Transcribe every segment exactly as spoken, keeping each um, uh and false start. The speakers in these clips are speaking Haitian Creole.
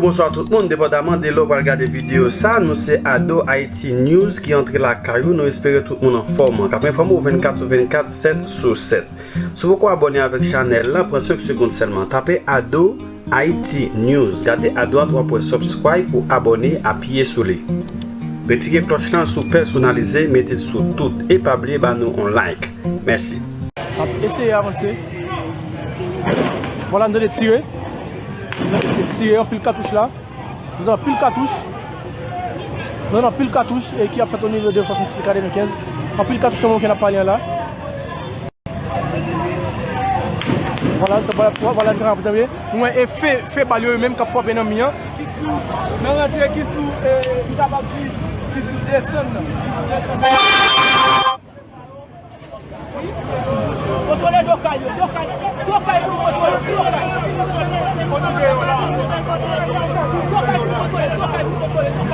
Bonswa tout moun, depandaman de lè w pral gade videyo sa, nou se Ado Haiti News ki antre lakay ou. Nou espere tout moun anfòm, k ap enfòme w vennkat sou vennkat, sèt sou sèt. Si w poko abòne avèk chanèl la, pran senk segonn sèlman. Tape Ado Haiti News. Gade adwat, w ap wè subscribe pou abòne, apiye sou li. Retire klòch lan si w pèsonalize, mete l sou tout. E pa bliye ba nou yon like. Mèsi. N ap eseye avanse. Vwala, n tande tire. N tande tire, anpil katouch la. Nou tande anpil katouch. Nou tande anpil katouch e ki ap fèt o nivo de swasann sis katrevenkenz. Anpil katouch nan moman ke n ap pale an la. Vwala, vwala, vwala, nou wè e fe, fe bal yo, yo menm k ap frape nan mi an. Nan rantre ki sou, e, m kapab di, ki sou desann nan. Ki sou desann nan. Kontwole dokay yo, dokay, dokay pou kontwole, dokay. Dokay pou kontwole, dokay pou kontwole, dokay.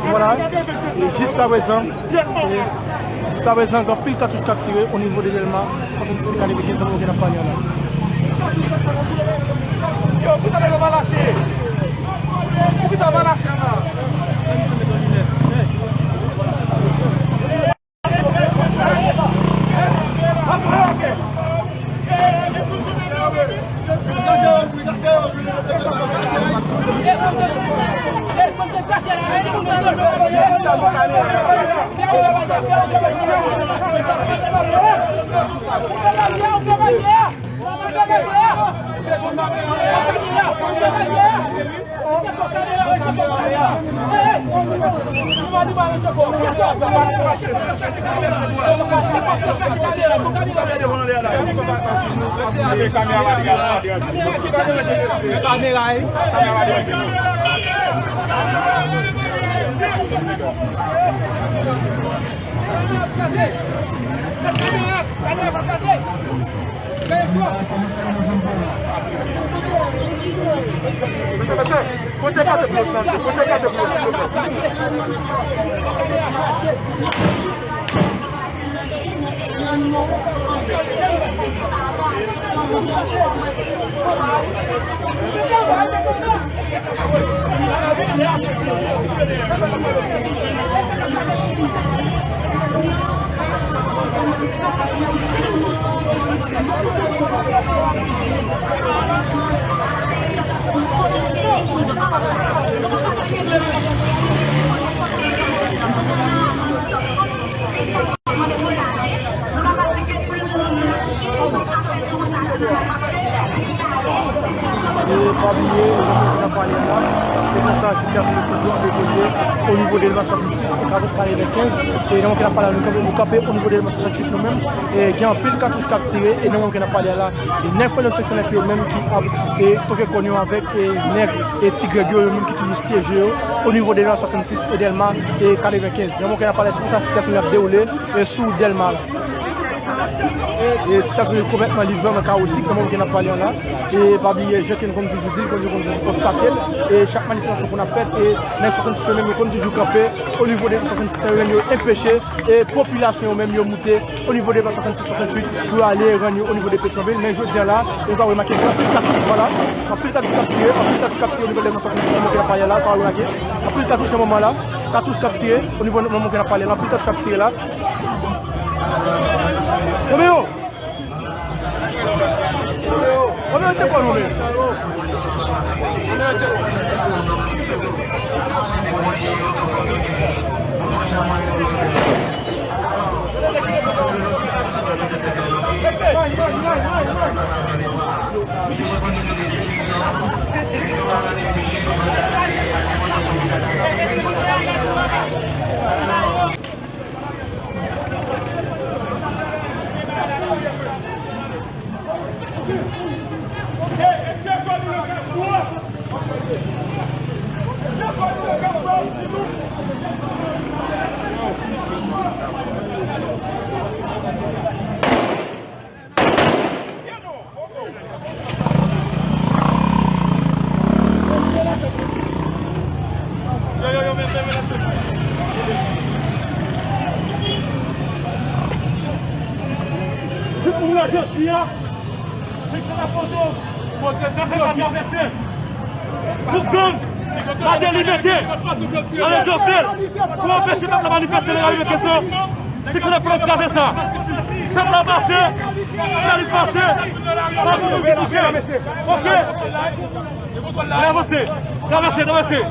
Vwala, e jiskaprezan, e jiskaprezan, gen anpil katouch k ap tire o nivo de Dèlma, kote ti kale ki zanmi ki nan panye la. Yo, poukisa nèg yo pa lache? Poukisa yo pa lache anba? E pa bliye, Pale la, se konsa sitiyasyon yo toujou ap evolye o nivo de Delma swasannsis e katrevenkenz. E nan moman ke n ap pale a, nou kanpe, nou kanpe o nivo de Delma swasanntuit nou menm. E gen anpil katouch k ap tire, e nan moman ke n ap pale a la, e nèg Fannòm senk san nèf yo menm ki ap, e toke kòn yo avèk, e nèg, e Ti Grèg yo, yo menm ki toujou syeje yo o nivo de Delma swasannsis e Delma, e katrevenkenz. Nan moman ke n ap pale, se konsa sitiyasyon yo ap dewoule, e sou wout Delma la. E sitiyasyon yo konplètman, li vrèman kawotik nan moman ke n ap pale an la. E pa bliye, jan ke n konn toujou di l, konn toujou, konn toujou konstate l. E chak manifestasyon ke n ap fè, e nèg swasannsis yo menm, yo konn toujou kanpe o nivo de swasannsis yo menm, yo enpeche, e popilasyon yo menm, yo moute o nivo de swasannsis, swasanntuit, pou yo ale rann yo o nivo de Petyonvil. Men jodi a la, nou ka remake gen anpil katouch, vwala. Anpil katouch k ap tire, anpil katouch k ap tire o nivo de swasannsis, nan moman ke n ap pale a la, ou ka remake. Anpil katouch nan moman la, katouch k ap tire o nivo nan moman ke n ap pale a la, anpil katouch k ap tire la. Romeo! Romeo, se kwa, Romeo? Tout moun la jodi a, se se la foto. Poze zafè pa travèse. Pou gang, Martelly mete, ale Jovenel, pou anpeche pèp la manifeste nan lari kesyon. Six nèf fè yo kraze sa. Pèp la pase, jounalis pase, pa gen moun ki touche. Oke? Travèse, travèse, travèse.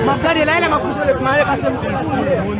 M ap gade la, e la m ap kontwole pou m ale, paske m konn moun.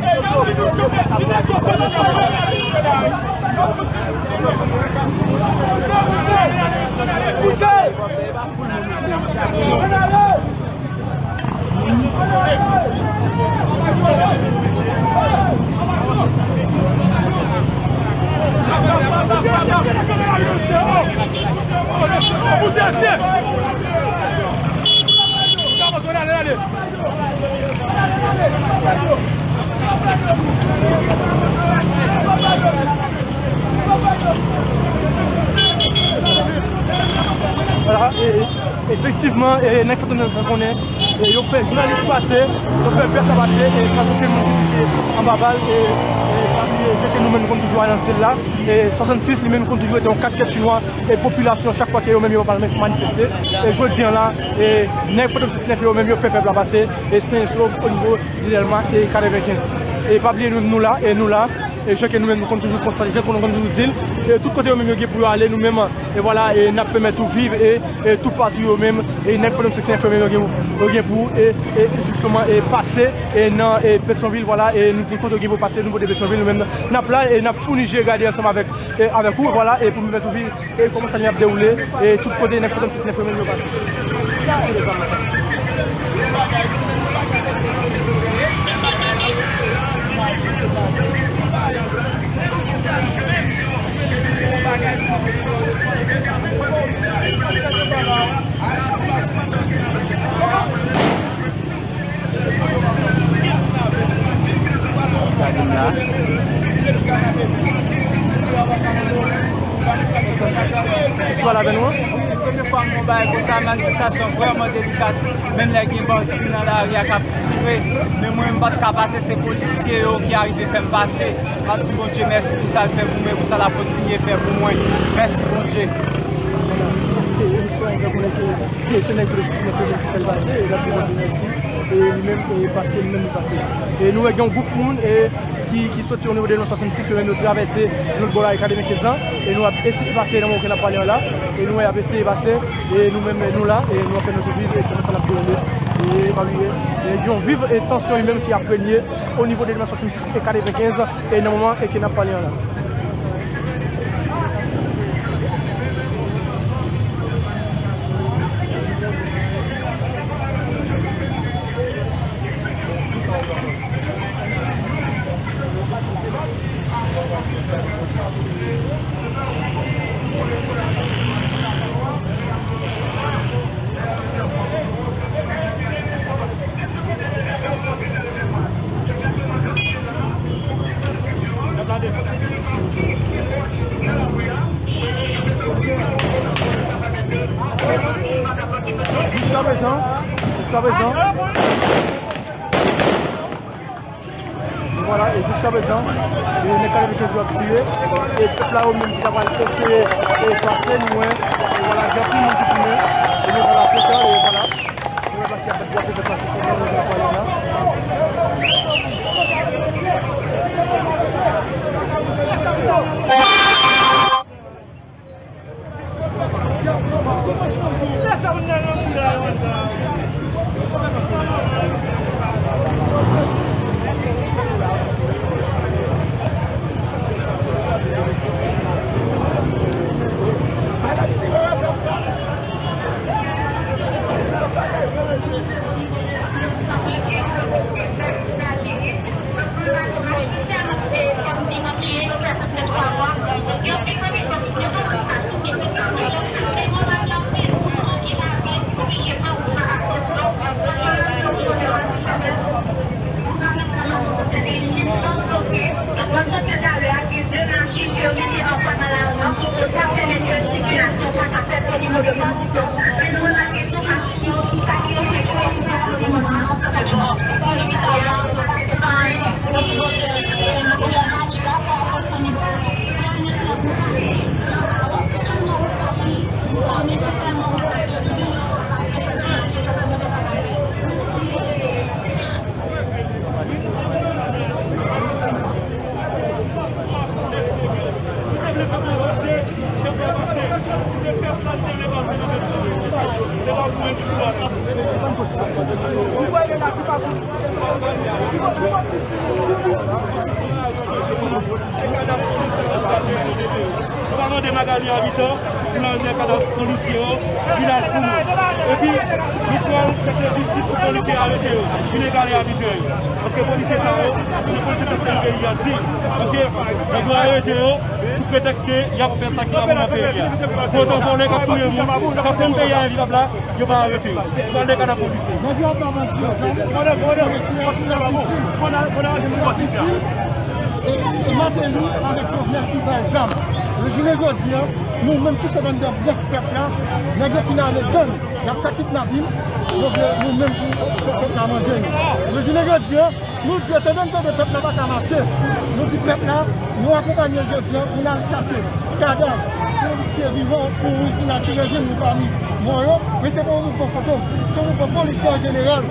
Vwala, e, e, efektivman, e, nèg Fantom nan fè konnen, e, yo fè jounalis pase, yo fè pèp la pase, e pa gen okenn moun ki touche anba bal, e, e pa bliye, jan ke nou menm nou konn toujou anonse l la, e swasannsis li menm konn toujou rete yon kaskèt chinwa, e popilasyon, chak fwa ke yo menm yo pral manifeste, e jodi a la, e nèg Fantom sis nèf yo menm yo fè pèp la pase, e sen e sov o nivo de Dèlma e katrevenkenz. E pa bliye nou, nou la, e nou la, e jan ke nou menm nou konn toujou konstate, jan ke nou konn toujou di l, e tout kote yo menm yo gen pou yo ale, nou menm, e vwala, e n ap pèmèt ou viv, e, e toupatou yo menm, e nèg Fantom sis nèf yo menm yo gen, yo gen pou, e, e, e jisteman, e pase, e nan, e Petyonvil, vwala, e nou, tout kote yo gen pou pase, nou pote Petyonvil, nou menm, n ap la, e n ap founi je gade ansanm avèk, e avèk ou, vwala, e pou pèmèt ou viv, e kòman sa ap dewoule, e tout kote nèg Fantom sis nèf yo menm yo pase. Sa vin la. Ou pral avè nou an? Premye fwa m wè yon bagay konsa, manifestasyon vrèman delika. Menm lè gen bandi nan lari a k ap tire, men mwen m pa t ka pase, se polisye yo ki arive fè m pase. M ap di Bondye mèsi pou sa l fè pou mwen, pou sa l ap kontinye fè pou mwen. Mèsi Bondye. E se nèg Pwotèksyon Sivil ki fè l pase, e n ap di Bondye mèsi. E li menm, e paske li menm li pase. E nou wè gen yon gwoup moun, e ki, ki soti o nivo de Delma swasannsis, yo menm yo travèse lòt bò la e katrevenkenz lan, e nou ap eseye pase nan moman ke n ap pale an la, e nou wè y ap eseye pase, e nou menm nou la, e nou ap fè nou viv, e kòman sa n ap dewoule, e pa bliye, e gen yon viv, e tansyon li menm ki ap renye o nivo de Delma swasannsis e katrevenkenz, e nan moman e ke n ap pale an la. Jiskaprezan, jiskaprezan. Vwala, e jiskaprezan, e nèg katrevenkenz yo ap tire. E pèp la yo menm ki ta pral eseye, e pase, nou wè, e vwala, gen anpil moun ki tounen. E nou vwala, kontan, e vwala. Nou wè pase, ap fè pase, fè pase, fè pase, fè pase, la. Nou pa mande Magalie Habitant pou l al nan kadav polisye yo, vilaj pou nou. Epi, nou pral chèche jistis pou polisye arete yo, vin egale abitè yo. Paske polisye sa yo, se polisye k ap fè peyi a di, oke, nèg yo arete yo sou pretèks ke y ap fè sa ki pa bon nan peyi a. Pou otan vòlè k ap touye moun, k ap rann peyi a envivab la, yo pa arete yo. Yo pral nan kadav polisye. Nèg yo ap ba bandi yo zam. E se Martelly avèk Jovenel ki bay zam. Jounen jodi a, nou menm ki se bann dèm dèch pèp la, nèg yo fin ale gang, y ap fè kidnapin, nou vle nou menm pou fè pèp la manje nou. Jounen jodi a, nou di, etandan n tande pèp la pa ka mache, nou di pèp la, nou akonpanye l jodi a pou n al chache kadav polisye vivan pou nou, pou n al tire jwenn nou pami mò yo, men se pa yon mouvman fantom, se yon mouvman polisye an jeneral.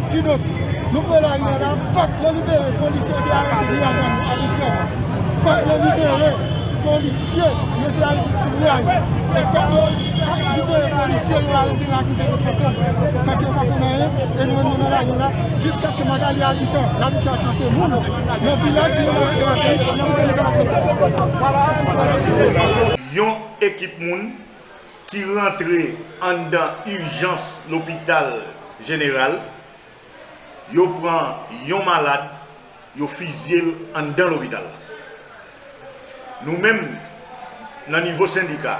Kidonk, nou pran lari a la, fòk yo libere polisye yo te arete Guy Ladanne abitrèman. Fòk yo libere polisye yo te arete Ti Bray. E fòk yo libere polisye yo arete yo akize de fantom. Sa ke yo pa konn anyen, e nou menm nou nan lari a la, jiskaske Magalie Habitant, l abitye al chache moun nan vilaj li yo nan Yon ekip moun ki rantre anndan ijans lopital jeneral, yo pran yon malad, yo fizye l anndan lopital la. Nou menm, nan nivo sendika,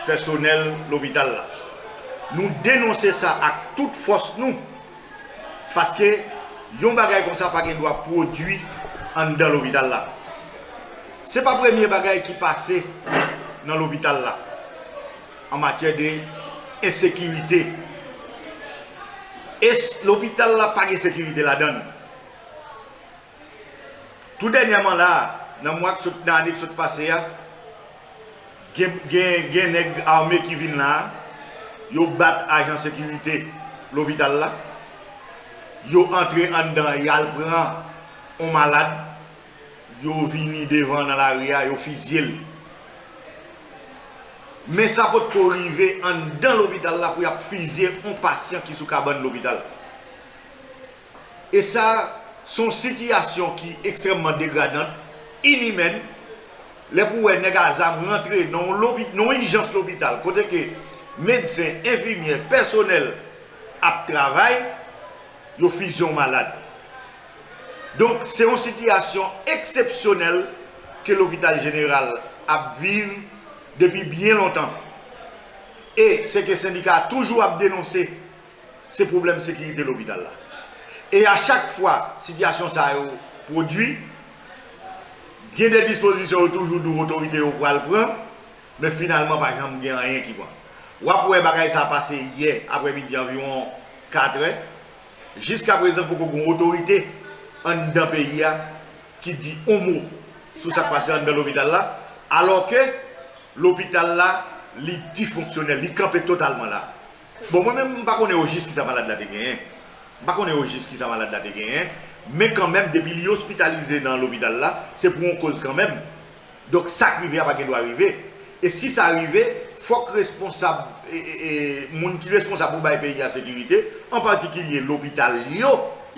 pèsonèl lopital la, nou denonse sa ak tout fòs nou, paske yon bagay konsa pa gen dwa pwodui anndan lopital la. Se pa premye bagay ki pase nan lopital la an matyè de ensekirite. E s-, lopital la pa gen sekirite ladan l. Tou dènyèman la, nan mwa k sot, nan ane k sot pase a, gen, gen, gen nèg ame ki vin la a, Yo bat ajan sekirite lopital la. Yo antre anndan, y al pran on malad. Yo vini devan nan lari a, yo fizye l. Men sa potko rive anndan lopital la pou y ap fizye on pasyan ki sou kabann lopital. E sa, se yon sitiyasyon ki ekstrèmman degradan, inimèn, lè pou wè nèg a zam rantre nan yon lopi-, nan yon ijans lopital, kote ke medsen, enfimyè, pèsonèl ap travay, yo fizye yon malad. Donk, se yon sitiyasyon eksepsyonèl ke lopital jeneral ap viv depi byen lontan. E se ke sendika a toujou ap denonse, se pwoblèm sekirite lopital la. E a chak fwa sitiyasyon sa yo pwodui, gen de dispozisyon yo toujou di w otorite yo pral pran, men finalman pa janm gen anyen ki pran. W ap wè bagay sa pase yè aprèmidi anviwon katrè. Jiskaprezan poko gen otorite anndan peyi a ki di on mo sou sa k pase anndan lopital la, alòke lopital la, li disfonksyonèl, li kanpe totalman la. Bon, mwen menm, m pa konnen ojis kisa malad la te genyen. M pa konnen ojis kisa malad la te genyen. Men kanmenm, depi li ospitalize nan lopital la, se pou yon koz kanmenm. Donk, sa k rive a pa gen dwa rive. E si sa rive, fòk responsab, e, e, e, moun ki responsab pou bay peyi a sekirite, an patikilye lopital yo,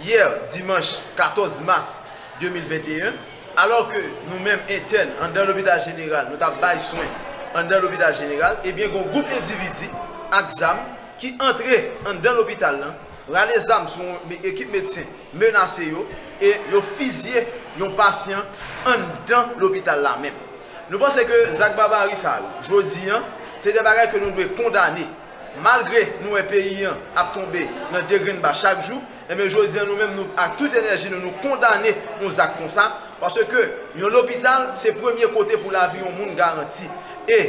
Yè, dimanch katòz mas de mil venteyen, alò ke nou menm entèn anndan lopital jeneral, nou t ap bay swen anndan lopital jeneral, ebyen, gen yon gwoup endividi ak zam ki antre anndan lopital lan, rale zam sou yon me-, ekip medsen, menase yo, e yo fizye yon pasyan anndan lopital la menm. Nou panse ke zak babari sa yo, jodi an, se de bagay ke nou dwe kondane. Malgre nou wè peyi an ap tonbe nan degrenn ba chak jou, enben, jodi an, nou menm, nou, ak tout enèji nou, nou kondane yon zak konsa, paske yon lopital, se premye kote pou lavi yon moun garanti. E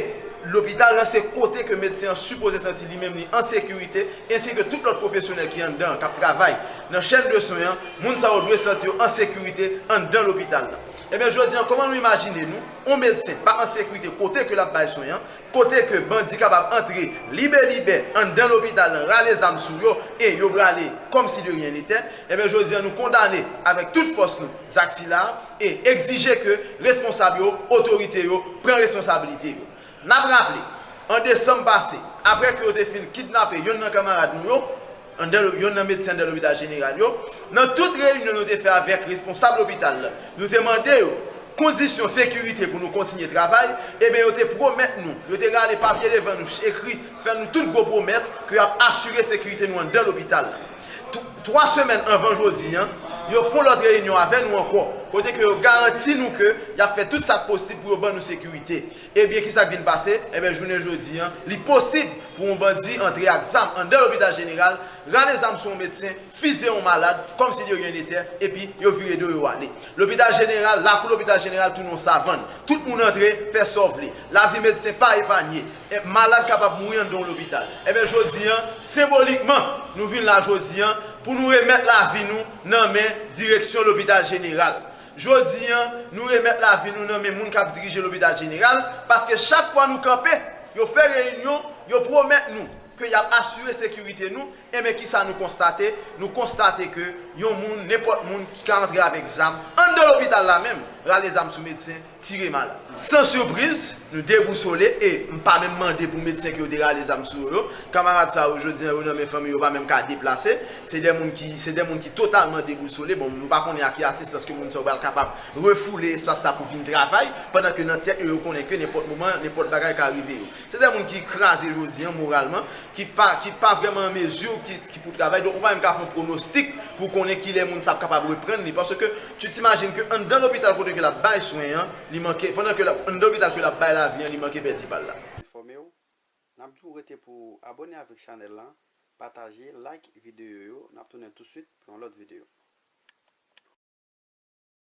lopital lan, se kote ke medsen an sipoze santi li menm li an sekirite, ensi ke tout lòt pwofesyonèl ki anndan an, k ap travay nan chèn de swen an, moun sa yo dwe santi yo an sekirite anndan lopital lan. Enben, jodi an, kòman nou imajine nou, yon medsen pa an sekirite kote ke l ap bay swen an, kote ke bandi kapab antre libe libe anndan lopital lan, rale zam sou yo, e yo prale kòmsi de ryen nete, enben, jodi an, nou kondane avèk tout fòs nou zak sila a, e egzije ke responsab yo, otorite yo, pran responsablite yo. N ap raple, an desanm pase, apre ke yo te fin kidnape yonn nan kanmarad nou yo, anndan lo-, yonn nan medsen anndan lopital jeneral yo, nan tout reyinyon nou te fè avèk responsab lopital la, nou te mande yo kondisyon sekirite pou nou kontinye travay, ebyen, yo te pwomèt nou, yo te rale papye devan nou, ekri, fè nou tout gwo pwomès ke y ap asire sekirite nou anndan lopital la. Tw-, twa semèn anvan jodi an, yo fè yon lòt reyinyon avè nou ankò, kote ke yo garanti nou ke y ap fè tout sa k posib pou yo ban nou sekirite. Ebyen, kisa k vin pase? Ebyen, jounen jodi an, li posib pou yon bandi antre ak zam anndan lopital jeneral, rale zam sou yon medsen, fizye yon malad, kòmsi de ryen nete, epi yo vire do yo ale. Lopital jeneral, lakou lopital jeneral tounen yon savann. Tout moun antre, fè sa w vle. Lavi medsen pa epanye. E malad kapab mouri anndan yon lopital. Ebyen, jodi an, senbolikman, nou vin la jodi an pou nou remèt lavi nou nan men direksyon lopital jeneral. Jodi an, nou remèt lavi nou nan men moun k ap dirije lopital jeneral, paske chak fwa nou kanpe, yo fè reyinyon, yo pwomèt nou ke y ap asire sekirite nou, enben, kisa nou konstate? Nou konstate ke yon moun, nenpòt moun ki ka antre avèk zam anndan lopital la menm, rale zam sou medsen, tire malad. San sipriz, nou debousole e m pa menm mande pou medsen ke yo te rale zam sou yo yo. Kanmarad sa yo, jodi an, yo nan men fanmi yo, pa menm ka deplase. Se de moun ki, se de moun ki totalman debousole. Bon, nou pa konnen a ki asistans ke moun sa yo pral kapab refoule espas sa pou vin travay, pandan ke nan tèt yo, yo konnen ke nenpòt moman, nenpòt bagay ka rive yo. Se de moun ki kraze jodi an moralman, ki pa, ki pa vrèman an mezi, ki, ki pou travay. Donk, ou pa menm ka fè yon pwonostik pou konnen kilè moun sa ap kapab reprann li. Paske, tu t'imagines ke anndan lopital kote ke l ap bay swen an, li manke, pandan ke l ap, anndan lopital ke l ap bay lavi an, li manke pèdi pa l la. Enfòme w, n ap di w rete pou w abòne avèk chanèl lan, pataje, like videyo yo, n ap tounen tousuit pou yon lòt videyo.